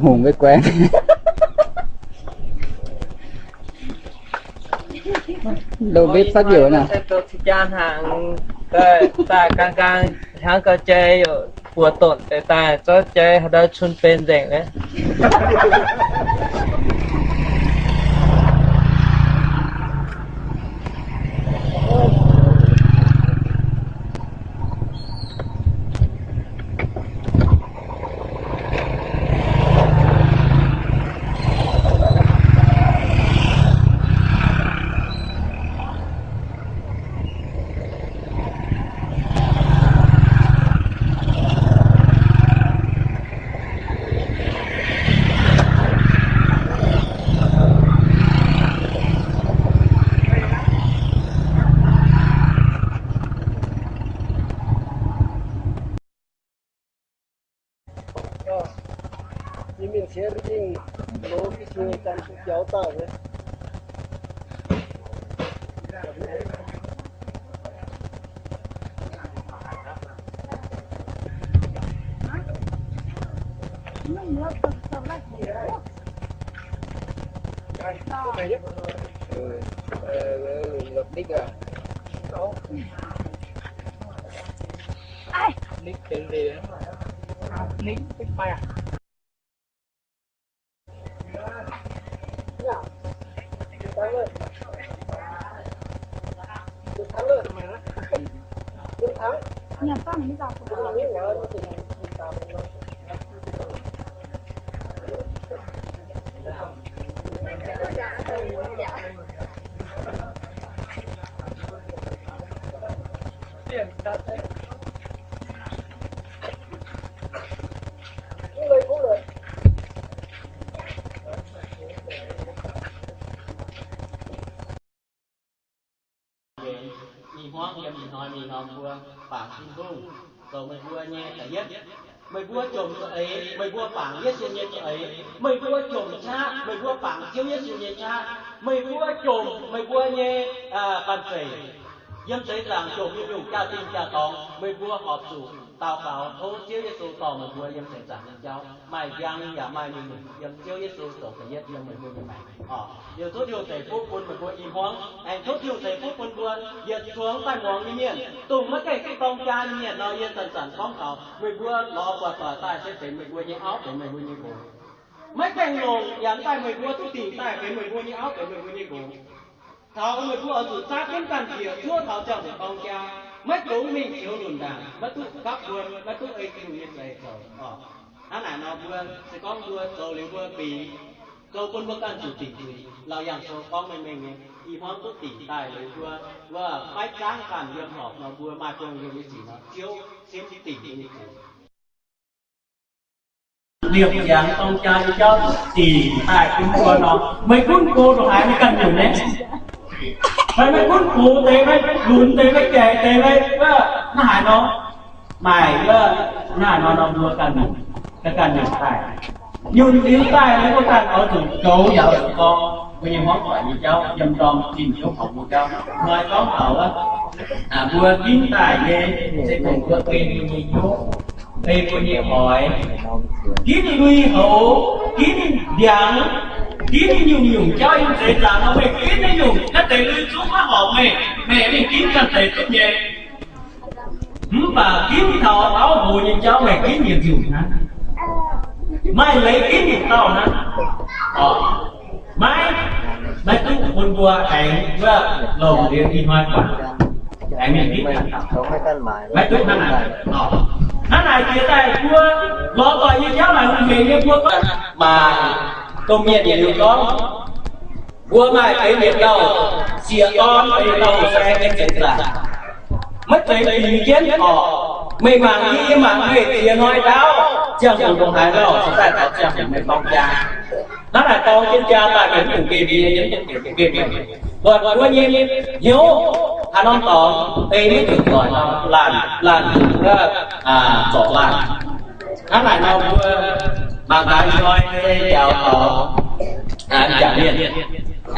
Hungh guai guai. Loz-mbetv fatv youc naaic. Daaih gaang gaang hnangv gauh jai youc buoz-donh deix daaih, zorqv jai haaix ndau cun benx nzengc naaiv. Nyei mienh ciex mingh loz mv ciex, ganh duqv biaux daaih nyei. Ih hmuangv yiem ih hnoi mingh nor mbuo bangc Tin-Hungh zoux meih mbuo nyei da'yietv. Meih mbuo jomc za'eix, meih mbuo bangc Yesu nyei za'eix, meih mbuo jomc qaqv, meih mbuo bangc Ziouv Yesu nyei qaqv, meih mbuo jomc meih mbuo nyei, aa, banh zeic, yiem seix zaangc jomc nyungc-nyungc jaa-dingh jaa-dorngx, meih mbuo horpc zuqc daux gaux tov Ziouv Yesu dorh meih mbuo yiem seix zaangc nyei jauv, maaih njang yaac maaih nyungc-nyungc yiem Ziouv Yesu zoux da'yietv yiem meih mbuo nyei maengc oc. Liuz tov Tin-Hungh ceix fuqv bun meih mbuo ih hmuangv, aengx tov Tin-Hungh ceix fuqv bun mbuo yietc zungv daaih muangx nyei mienh, dongh maiv gaengh duqv dorng jaa nyei mienh nor, yie zanc-zanc gorngv taux meih mbuo lorz buatc doic daaih se benx meih mbuo nyei auv, benx meih mbuo nyei nqox. Maiv gaengh longc yaac mv baac meih mbuo duqv dingc daaih benx meih mbuo nyei auv, benx meih mbuo nyei nqox. Taux meih mbuo oix zuqc zaapv jienv ganh njiec cuotv taux ziangh hoc dorng jaa, maiv dungx mingh zioux lunc ndaangc, maiv duqv gapv buon, maiv duqv ei Tin-Hungh nyei za'eix zoux oc. Hnangv naaic nor mbuo se gorngv mbuo zoux liuz mbuo bingx, zoux bun mbuo ganh zuqc dingc zuiz. Laauc Yaangh Sou gorngv mengh mengh nyei, ih hmuangv duqv dingc daaih liuz mbuo, wuov maiv zaangv ganh yiem horpc nor, mbuo maaih buonc yiem nyei sic nor, Ziouv simv dingc nyei zuiz. Liepc ziangx dorng jaa nyei jauv duqv dingc daaih bun mbuo nor, meih gunv go ndongc haaix meih ganh nyungc naaiv? Meih, meih gunv gox deix, meih lunx deix, meih jaic deix, meih wuov hnangv haaix nor? Maaih wuov hnangv haaix nor nor mbuo ganh nyungc, ganh nyungc daaih. Nyungc liuz daaih, mbuo ganh oix zuqc goux yaac oix zuqc dorng mbuo nyei hmuangv doic nyei jauv, yiem ndorm zinh hnyouv horpc nyei jauv. Hnoi gorngv taux wuov, mbuo ginv daaih nyei se dongh mbuo ei mbuo nyei hnyouv, ei mbuo nyei oix, ginv lui-houx, ginv ndiangx, ginv nyungc-nyungc jauv yiem seix zaangc nor, meih ginv naaiv nyungc naaiv deix lui zungv maiv horpc meih, meih mingh ginv ganh deix duqv nyei. Mv baac ginv taux auv nqox nyei jauv meih ginv yietc nyungc hnangv. Maaih leiz ginv yietc dauh hnangv. Oc, maiv, maiv duqv bun mbuo aengx wuov longc liuz ih hnoi guangc, aengx mingh ginv, maiv duqv hnangv naaic. Oc, hnangv naaic jiex daaih mbuo lorz doic nyei jauv naaic hungh hec nyei, mbuo gorngv maaih domh mienh yietc liuz gorngv, mbuo maaih deix yietc dauh sieqv dorn, deix dauh saeng nyei seix zaangc, maiv zeiz bingx jienv oc. Meih mangc yie, yie mangc meih, ziex hnoi ndaauv, ziangh hoc ndongc haaix lauh, se daaih taux ziangh hoc meih dorng jaa. Hnangv naaic dorng jienv jaa daaih, maiv dungx geh mingh, yie mv dungx geh mingh. Buatc mbuo nyei hnyouv haaix norm dorngx, ei maiv zuqc doic nor, laanh, laanh zuqc wuov, aa, zorc laanh. Hnangv naaic nor mbuo mangc gaax ih hnoi se njaaux taux, aa, m'jangc mienh,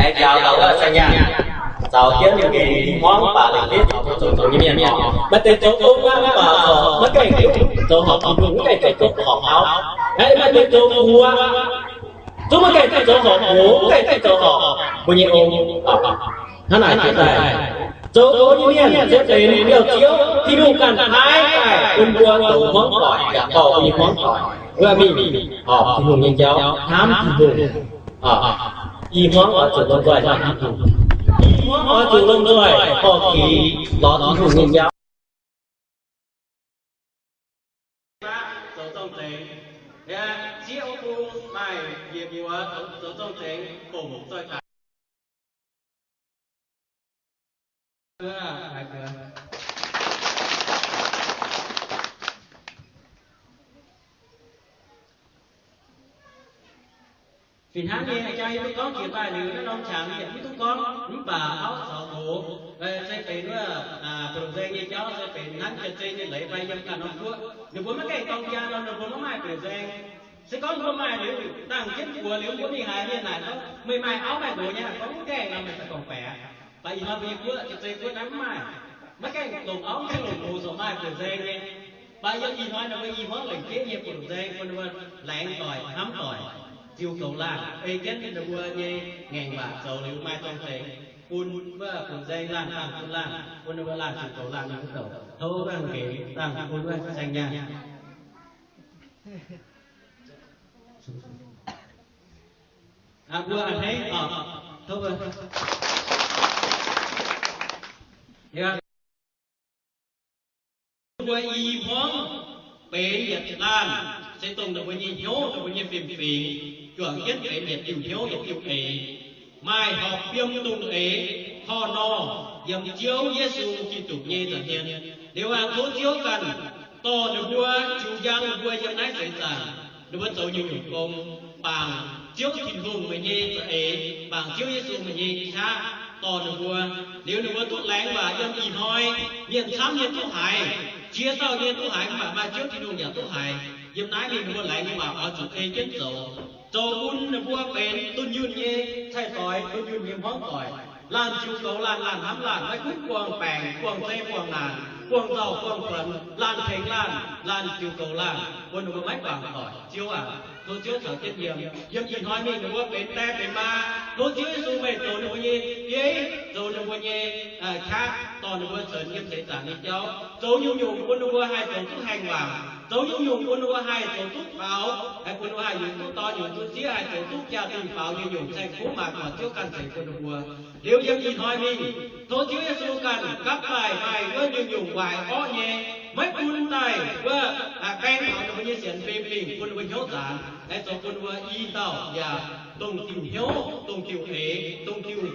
aengx njaaux taux wuov sai nyaanh. Zaux jienv ninh nyei i hmuangv baac lengc jeiv zoux zoux nyei mienh oc. Maaih deix zoux gong aqv, mv baac corc maiv gaengh zoux horpc Tin-Hungh, mv gaengh zoux horpc auv. Naaiv maaih deix zoux buoz, zungv maiv gaengh zoux horpc nqox, mv gaengh zoux horpc mbuo nyei ong. Hnangv naaic jiex daaih, zoux gong nyei mienh se benx biauv-ziouv, Tin-Hungh ganh paaiv daaih bun mbuo zoux hmuangv doic, yaac dorh mbuo nyei hmuangv doic wuov mingh horpc Tin-Hungh nyei jauv, hnamv Tin-Hungh. I hmuangv oix zuqc lomh nzoih hnamv Tin-Hungh. I hmuangv oix zuqc lomh nzoih dorh jiex lorz Tin-Hungh nyei jauv. Zoux zorng-zengx, sieqv wuov bung maaih yietc buoz zoux zorng-zengx bongc zoih taux. Fih hnangv nyei, jang yie duqv gorngv jiex daaih liuz, naaiv norm qangx yie mv duqv gorngv, mv baac auv caux nqox, se benx wuov, buonc nzaeng nyei jauv, se benx hnangv jiex zei nyei leiz fai yiem ganh norm guoqv, ninh mbuo maiv gaengh dorng jaa nor, ninh mbuo maiv maaih buonc nzaeng. Se gorngv ninh mbuo maaih liuz, dangh jienv buoz liuz, mbuo mingh haiz mienh naaic gorngv, meih maaih auv maaih nqox nyei, gorngv mv gaengh nor, meih daaih gorngv-baeqc. Mv baac ih hnoi mbuo nyei guoqv, jiex zei guoqv naaiv mv maaih, maiv gaengh longc auv, mv gaengh longc nqox, zoux maaih buonc nzaeng nyei. Mv baac yiem ih hnoi ninh mbuo i hmuangv lengc jeiv nyei buonc nzaeng bun ninh mbuo laengz doic, hnamv doic, ziux goux laangh, ei jienv ninh mbuo nyei ngaengc waac zoux liuz maaih zorng-zengx bun wuov buonc nzaeng laanh dangh bun laanh, bun ninh mbuo laanh ziux goux laangh nyei wuov douc. Tov mbuo nqemh dangh bun wuov saeng nyaanh. Mbuo a'hneiv oc. Tov mbuo. Mbuo i hmuangv benx yietc laanh, se dongh ninh mbuo nyei hnyouv, ninh mbuo nyei fim-fingx, juangc jienv benx yietc diuh hnyouv yietc diuh eix, maaih horpc fiem dongh eix, torh norh yiem Ziouv Yesu Giduc nyei nza'hmien. Liuz aqv, tov Ziouv ganh dorh ninh mbuo, jiu njang ninh mbuo yiem naaiv seix zaangc, ninh mbuo zoux nyungc-nyungc gong, bangc Ziouv Tin-Hungh meih nyei za'eix, bangc Ziouv Yesu meih nyei qaqv dorh ninh mbuo. Liuz ninh mbuo duqv laengz waac yiem ih hnoi, mienh camv nyei duqv haiz, jiex dauh nyei duqv haiz, mv baac maaih Ziouv Tin-Hungh yaac duqv haiz. Yiem naaiv mingh ninh mbuo laengz nyei waac oix zuqc ei jienv zoux, zoux bun ninh mbuo benx dunh yunh nyei cai-doix, dunh yunh nyei hmuangv doic. Laanh ziux goux laanh, laanh hnamv laanh, maiv gunv buangh baengc, buangh zei, buangh naanc, buangh nzauh, buangh buonc, laanh tengx laanh, laanh ziux goux laanh, bun ninh mbuo maiv guangc doic. Ziouv aac, tov Ziouv caux jienv yiem. Yiem ih hnoi mingh ninh mbuo benx die benx maa, tov Ziouv Yesu meih zoux ninh mbuo nyei bieiv, zoux ninh mbuo nyei qaqv, dorh ninh mbuo caux yiem seix zaangc nyei jauv, zoux nyungc-nyungc bun ninh mbuo haih zoux duqv haengh waangc, zoux nyungc-nyungc bun ninh mbuo haih zoux duqv faaux, haih bun ninh mbuo haih nyungc duqv dorn nyungc duqv sieqv, haih zoux duqv jaa-dingh faaux nyei nyungc saeng-kuv, maaih guangc Ziouv ganh ceix bun ninh mbuo. Liuz yiem ih hnoi mingh, tov Ziouv Yesu ganh gapv daaih maaih wuov nyungc-nyungc waaic orqv nyei, maiv bun daaih wuov baeng taux ninh mbuo nyei sienx fim mingh bun ninh mbuo hnyouv nzaanx, aengx zoux bun ninh mbuo i dauh yaac dongh diuh hnyouv, dongh diuh eix, dongh diuh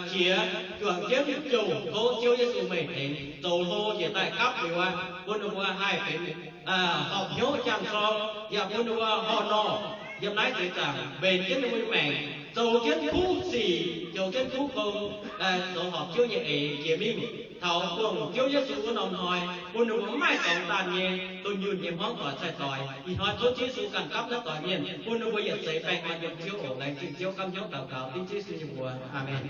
qiex, juangc jienv jouh tov Ziouv Yesu meih tengx zoux hlo njiec daaih gapv liuz aqv, bun ninh mbuo haih benx horpc hnyouv jangx sorng, yaac bun ninh mbuo horh nor yiem naaiv seix zaangc mbenc jienv ninh mbuo nyei maengc, zoux jienv kuv sic, zoux jienv kuv gong, zoux horpc Ziouv nyei eix jiex mingh taux dongh Ziouv Yesu wuov norm hnoi, bun ninh mbuo mv maaih dorngx daanh nyei dunh yunh nyei hmuangv doic cai-doix. Ih hnoi tov Ziouv Yesu ganh gapv naaiv doix mienh, bun ninh mbuo yietc seix baengh orn yiem Ziouv oc. Laengz zingh Ziouv, gapv hnyouv daux gaux dengv Ziouv Yesu nyei mbuox. Aamen.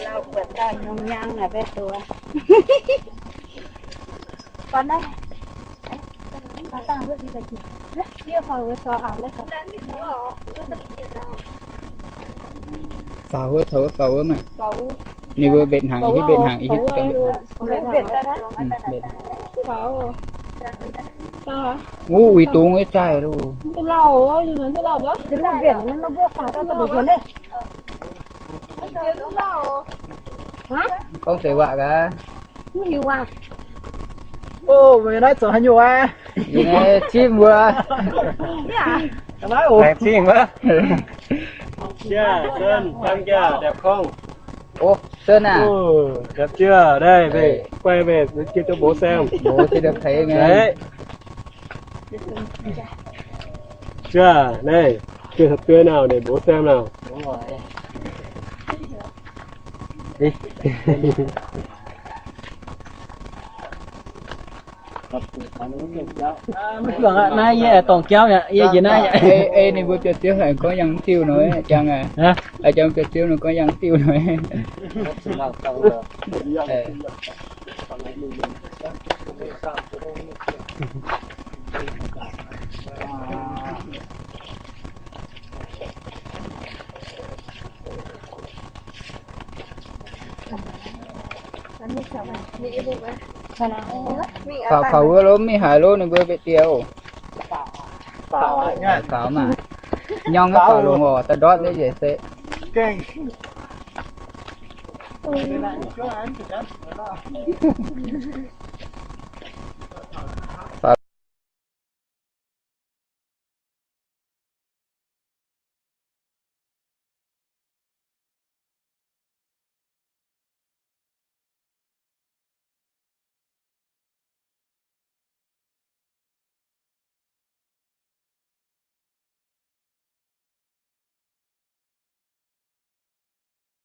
Lauh buatc dauh nyungc nyang naaic mbaeqc duqv. Gorn naaiv. Faaux wuov, faaux wuov, faaux wuov maah. Ninh mbuo mbetc hnaangx, hiuv mbetc hnaangx, hiuv mbetc. Wuov uix dungz wuov jaaix loh. Gorngv deix waac gaax. Ov, meih naaiv zoux haaix nyungc aqv? Yie naaiv cimv wuov. Naaiv oc. Cimv wuov. Ov, Sơn aac. Dapv jienv naaiv, guai meih jienv duqv mbuox saeng. Mbuox jienv duqv peix nyei. Jienv naaiv, jienv duqv naaiv ninh mbuox saeng naaic. Naaiv yie dorngc jauv mi'aqv, yie njiec naaiv. Ei, ninh mbuo biauv-ziouv haiz gorngv yangh diuh nor, jangx aac. Jangx biauv-ziouv nor gorngv yangh diuh nor. Faaux, faaux wuov lov, mingh haaix lov, ninh mbuo mbeqc dieh oc. Faaux maah. Nyorng nyei faaux longx oc, da'ndortv nyei njiec se.